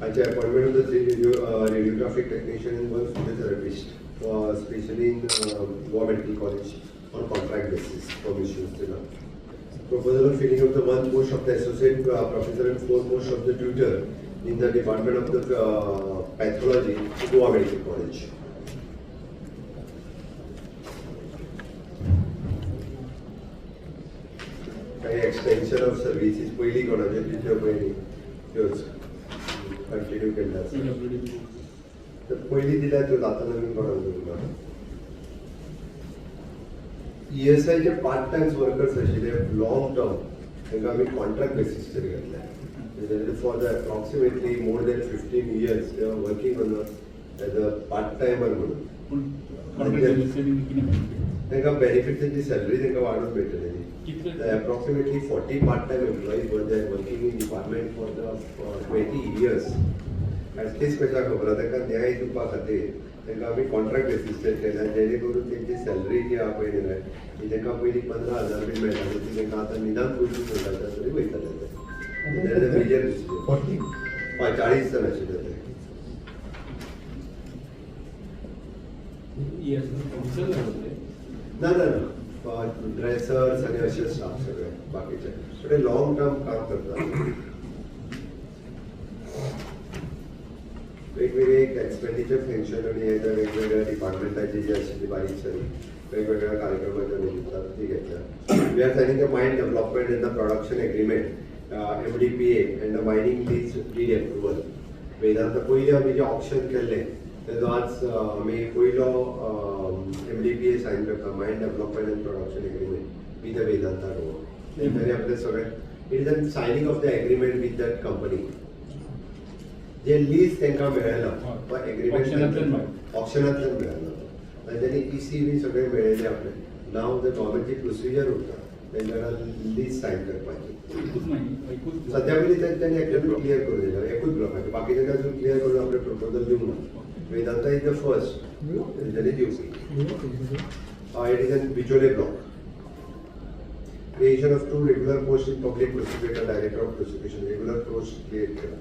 अच्छा, appointment of the three radiographic technician and one physiotherapist, especially in Goa Medical College on contract basis, permissions दिला. Proposal of filling of the one post of the associate professor and four posts of the tutor in the department of the pathology, Goa Medical College. काही extension of services पयलीं कोणाच्यो दिल्ल्यो पळय त्योच continue केल्ले आसा. तर पयलीं दिल्या त्यो आतां नवीन कोणाक दिवंक ना. ईएसआयचे पार्ट टायम वर्कर्स आशिल्ले लॉंग टर्म, तांकां आमी कॉन्ट्रॅक्ट बेसिसचेर घेतले. For the approximately more than 15 years they are working on as a part timer म्हणून. पूण कॉन्ट्रॅक्ट कितें बेनिफीट? तांकां बेनिफीट, तेंची सॅलरी तांकां वाडोवन मेळटली. कितले? Approximately 40 part-time employees were there working in department for the 20 years. At least कशा खबर आहा, तांकां न्याय दिवपा खातीर तांकां आमी कॉन्ट्रॅक्ट बेसिसचेर केल्या, जेणे करून तेंची सॅलरी जी आहा पळय न्ही ती तांकां पयलीं 15,000 बीन मेळटाली, ती तांकां आतां निदान 25,000 तरी वयताले. मेजर. 40. हय, 40 जाण आशिल्ले ते. ऑफिसर जाले? ना ना ना, ड्रेसर्स आनी अशे स्टाफ सगळे बाकीचे, पण ते लॉंग टर्म काम करतात. वेगवेगळे एक एक्सपेंडिचर सँक्शन आनी हे त्या वेगवेगळ्या डिपार्टमेंटाची जी आशिल्ली बारीक सारीक वेगवेगळ्या कार्यक्रमाच्या निमित्तान ती घेतल्या. We are signing the mine development and the production agreement, MDPA, and the mining lease deed approval. Vedanta पयलीं आमी जें ऑक्शन केल्लें तेजो आज आमी पयलो एमडीपीए सायन करता, mine development and production agreement with the Vedanta Goa. तेंच्यांनी आपले सगळे, it is an signing of the agreement with that company. J lease तांकां मेळना तो एग्रीमेंट. ऑक्शनांतल्यान मेळ्ळें. ऑक्शनांतल्यान मेळना आनी त्यांनी इसी बी सगळें मेळयलें आपलें. नाव the गव्हर्मेंटची प्रोसिजर उरता तेंच्या कडेन लीज सायन करपाची. एकूच नाही, एकूच. सध्या पयलीं त्यांनी एग्रीमेंट क्लियर करून दिला एकूच ब्लॉकाचे. बाकीच्यांनी अजून क्लियर करून आपले प्रपोजल दिवंक ना. Vedanta is the first तेंच्यांनी दिवपी. It is an Bicholim block. Creation of two regular posts in public prosecutor, director of prosecution, regular post create केला.